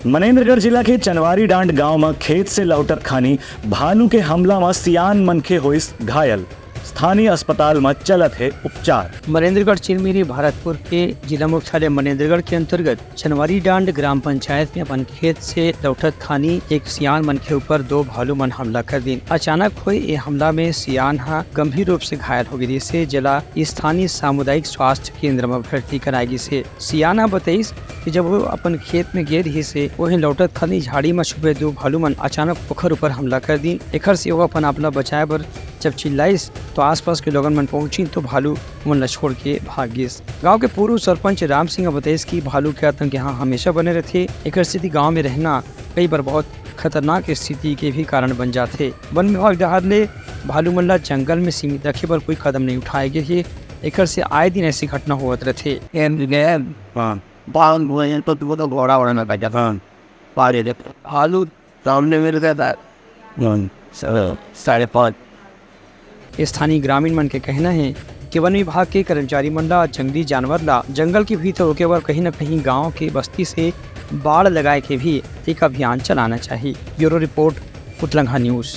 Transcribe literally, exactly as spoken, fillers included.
मनेन्द्रगढ़ जिला के चनवारी डांड गांव म खेत से लौटत खानी भालू के हमला म सियान मनखे होइस घायल। स्थानीय अस्पताल म चलत हे उपचार। मनेन्द्रगढ़ चिरमिरी भरतपुर के जिला मुख्यालय मनेन्द्रगढ़ के अंतर्गत चनवारी डांड ग्राम पंचायत में अपन खेत से लौटत खानी एक सियान मनखे ऊपर दो भालू मन हमला कर दीन। अचानक होए ए हमला में सियान ह गंभीर रूप से घायल हो गिस हे, जेला स्थानीय सामुदायिक स्वास्थ्य केंद्र म भर्ती कराए गिस हे। सियान ह बतइस कि जब वो अपन खेत में गे रिहिस हे, वहीं लौटत खानी झाड़ी म छुपे दो भालू मन अचानक ओखर ऊपर हमला कर दीन। एखर से वो अपन आप ला बचाए बर जब चिल्लाइस, तो आसपास के लोगन मन पहुंचिन, तो भालू मन ला छोड़ के भाग गिस। गांव के पूर्व सरपंच राम सिंह ह बतइस कि भालू के आतंक यहां हमेशा बने रहथे, एकर सेती गांव में रहना कई बार बहुत खतरनाक स्थिति के भी कारण बन जाथे। वन विभाग डहार ले भालू मन ला जंगल में सीमित रखे बर कोई कदम नहीं उठाए गे हे, एकर से आए दिन ऐसी घटना होवत रहथे। एम गए हाँ। बाल हुए हैं तो वो तो घोड़ा उड़ाना का जगह हाँ। पारे दे भालू सामने मिल गया था हाँ। स- साढ़े पाँच। स्थानीय ग्रामीण मन के कहना हे कि वन विभाग के कर्मचारी मन ला जंगली जानवर ला जंगल के भीतर रोके बर कहीं न कहीं गांव के बस्ती से बाड़ लगाए के भी एक अभियान चलाना चाहिए। Bureau report, Utlangha news.